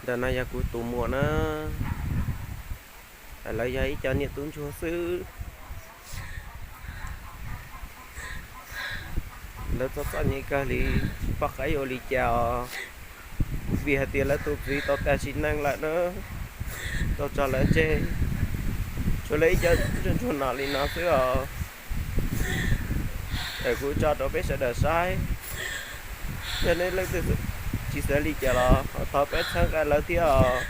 Ntawm no yog kuv tus muam na, lawv yog ib co niam tub ntsuag xwb. Lawv txom txom nyem kawg li, tsis paub qab yuav ua li cas os, vim hais tias lawv tus txiv tau tas sim neej lawm na, tau tso lawv tseg, tshuav lawv ib co ntsuag ntsuag no li no xwb os. Kuv tso rau peb sawv daws saib, yog nej leej twg tsis xav li cas los thov pab txhawb nqa lawv thiab os.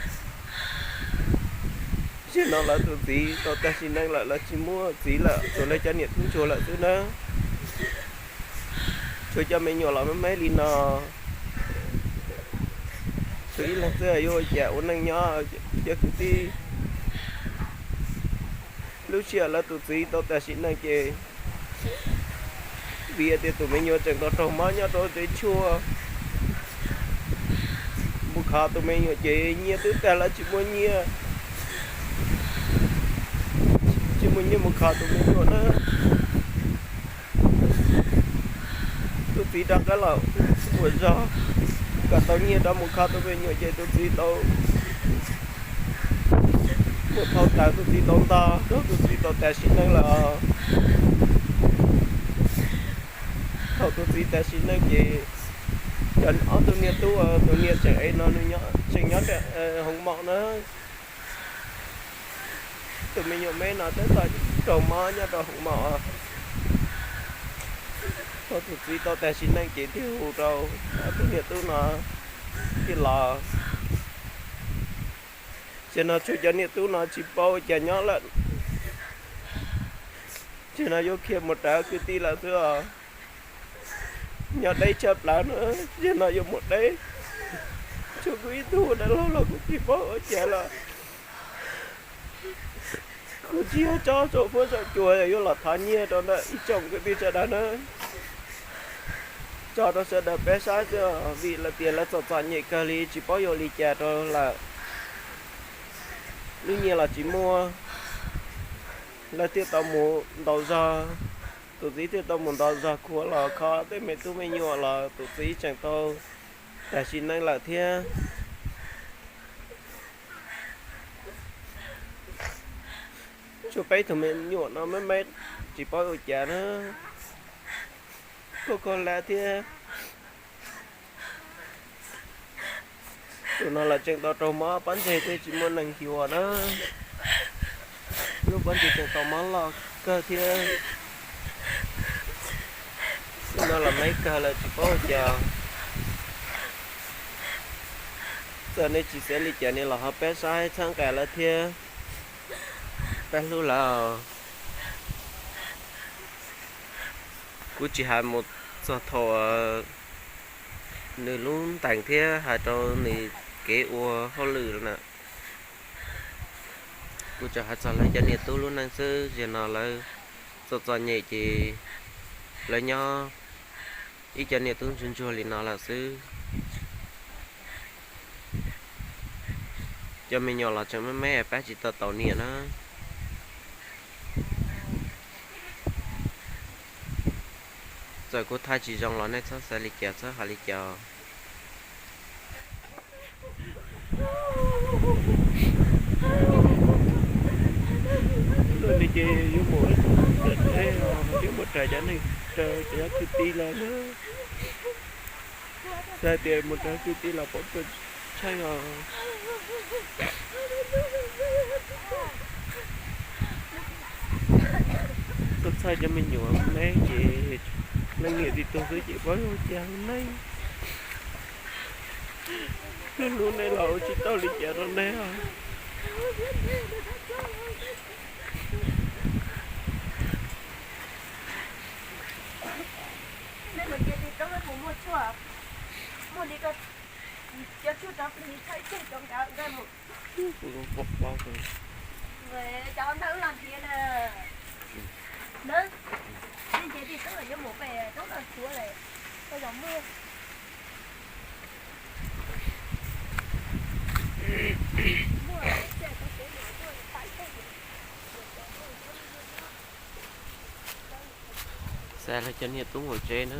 Zaum no lawv tus txiv tau tas sim neej lawm, lawv tsis muaj txiv lawm, tshuav lawv cov niam tub ntsuag lawm xwb na. Tshuav cov me nyuam los me me li no, tshuav ib leeg xwb yuav ua cas ua neej nyob cov kwv tij. Lub sij hawm lawv tus txiv tau tas sim neej ces vim tias tus me nyuam tseem tau raug mob nyob rau tsev tshuaj, mus kho tus me nyuam ces nyiaj twb tag lawv tsis muaj nyiaj, tsis muaj nyiaj mus kho tus me nyuam na. Tus txiv rov qab los ua zog kom tau nyiaj rov mus kho tus me nyuam ces tus txiv tau mus thau taws, tus txiv tau ntog rau tus txiv tau tas sim neej lawm. Thaum tus txiv tas sim neej ces cov ob tug niam tub, tus niam tseem ev no, tseem nyob hoov maum na. Tus me nyuam me no tab tom raug mob nyob rau hoov maum. Thaum tus txiv tau tas sim neej ces thiaj hu rau ob tug niam tub no thiaj los. Ces no tshuav cov niam tub no tsis paub ua cas nyob lawm. Ces no yuav khiav mus raws kwv tij lawm xwb os. Nyob deb tshaj plaws no, ces no yuav mus deb. Tshuav kuv ib tug dab laug los kuv tsis paub ua cas lawm. Kuv tsis yog tsob saum fuab saum cua yuav los thov nyiaj rau ntawm ib tsoom kwv tij sawv daws na. Tso rau sawv daws peb saib xwb, vim lawv tias lawv txom txom nyem kawg li tsis paub yuav ua li cas rau lawm. Lub nyiaj los tsis muaj, lawv thiaj tau mus ntaus zog, tus txiv thiaj tau mus ntaus zog khuav los kho tej me tub me nyuam los tus txiv tseem tau tas sim neej lawm thiab. Tshuav peb tug me nyuam no me me tsis paub ua cas na, koj koj lab thiab. Tus no lawv tseem tau raug mob pob ntseg thiab tsis muaj neeg xyuas na. Lub pob ntseg tseem tau mob loj kawg thiab. Lub no los me kawg lawm tsis paub ua cas. Txawm nej tsis xav li cas nej los ho pab saib txhawb nqa lawv thiab, pab hlub lawv. Kuv tsis hais mus txog thaum nws lub ntees thiab hais rau nws kev ua hauj lwm na. Kuv tsuas hais txog lawv cov niam tub lub neej xwb, zaum no lawv txom txom nyem ces lawv nyob ib co niam tub ntsuag ntsuag li no lawm xwb. Cov me nyuam los tseem me me pab tsis tau taus niam na. Txawm kuv thaij tsis zoo los nej txhob xav li cas txhob hais li cas. Lub no ces yuav mus, yuav mus raws cov neeg, raws cov kwv tij los na. Xav tias mus raws kwv tij los pom tsheej os. Tuaj txhawj cov me nyuam me ces leej niam tsis tuag xwb ces pab ua cas neej. Hlub hlub nej los ua tsis tau li cas rau nej os. Xa lawv cov niam tub mus tsev na.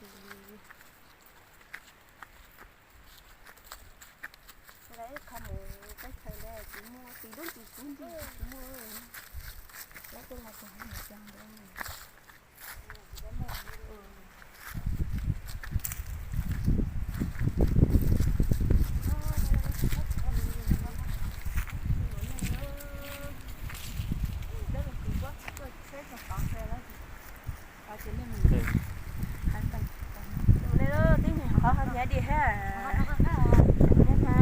Ntawd qhov mus teb chaws ntawd tsis muaj, tsis lub tsis kub ntawd tsis muaj, lawv tuaj los txog mus cog ntawd. Tus nej twb hnyav diam thiab. Me nus,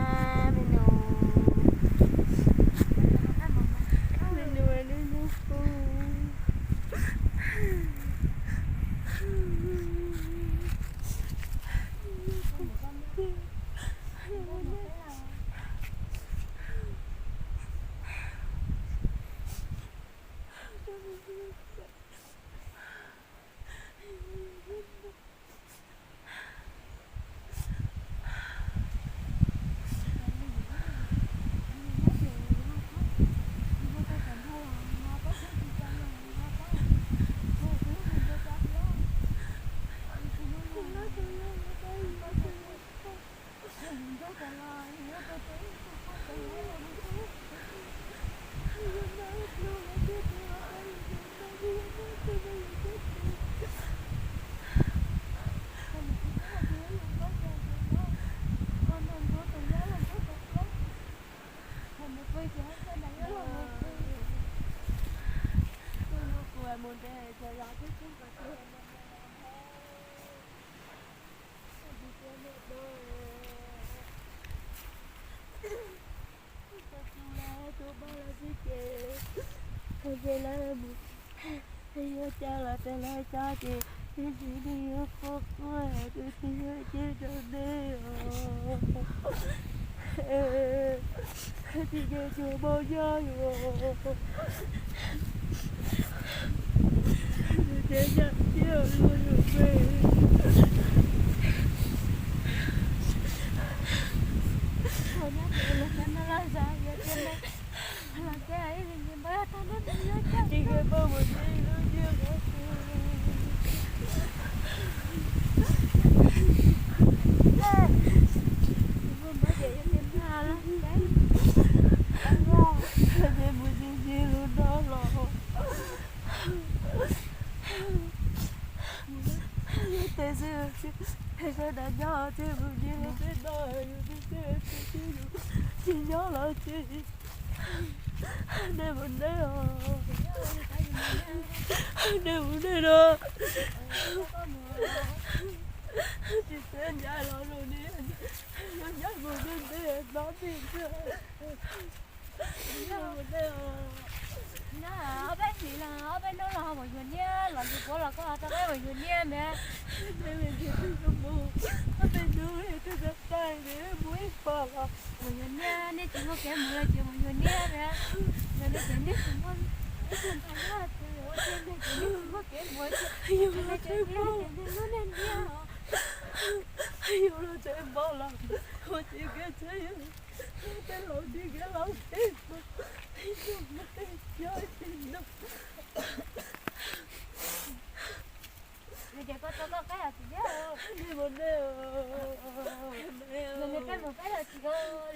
me nus, me nus. Tus pab lawv xwb ces, ces lawv mus, yuav coj los rau lawv cov ces, ib ntsis nws yuav quaj quaj, tus twg yuav cem rau neb os. Tsis ces tsuas npau yog yus, tsis ces yam tiag luag yus pem. Tsis ces poj mus ntsib lub ntiaj qab, ces mus ntsib ntsib lub no los. Tes xwb, tes sawv daws nyob ces mus ntsib lub teb no, yus tib teb tsis nyob los ces nej mus nej os, nej mus nej no. Tsis txawj ncaj los lus ni, yus ncaj mus nej ntej no tij ntag. Ob peb hlis los ob peb hnub los mus yuav niam los lwm puab los koj rov qab mus yuav niam mas. Ob peb hnub tus tab tais mus ib pom los mus yuav niam, nej tsis muaj kev mus los ces mus yuav niam mas. Yog nej ces nej tsis muaj, nej tsis muaj kev mus ces nej tsis muaj kev mus ces yus los tseem npau, yus los tseem npau los ua tsis kev txhawb yus, tej laus tsis kev laus tej mus, yus mus tej cov tsis no. Ces koj rau koj qab los tsis thiab. Nej mus nej, nws peb mus peb los tsis,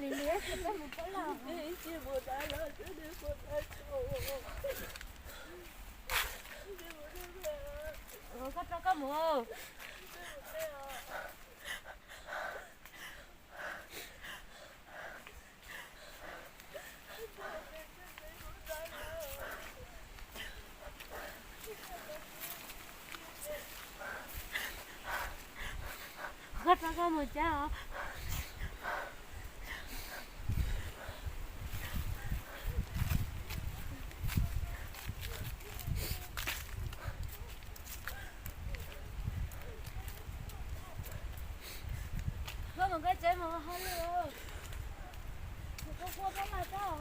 li li tsis peb mus peb los, ib tsis mus dab los tsis nej mus dab tso. Koj rau koj mus. Koj rov koj mus cas os. Koj mus koj tsev mus hauj lwm, koj quaj pab laj tag os.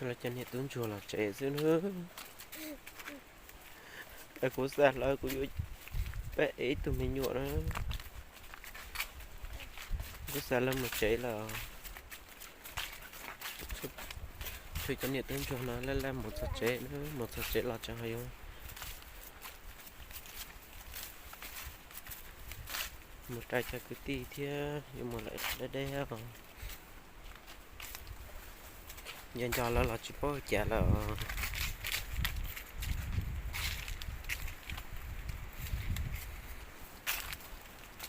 Tsuas los cov niam tub ntsuag los tsev xwb na. Kuv xa lawv kuv yuav peb ib tug me nyuam na. Kuv xa lawv mus tsev lawm. Tsuas cov niam tub ntsuag no laj laj mus txog tsev na, mus txog tsev los tseem ho yuav mus rais cov kwv tij thiab yuav mus lawm deb deb os. Nco nco lawv los tsis paub cas lawm.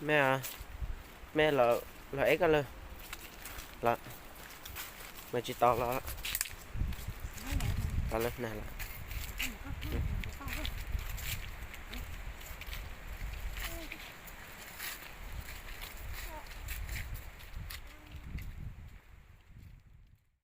Me, me los eb koj lawm, los mas tsis tau los, los lawm na los.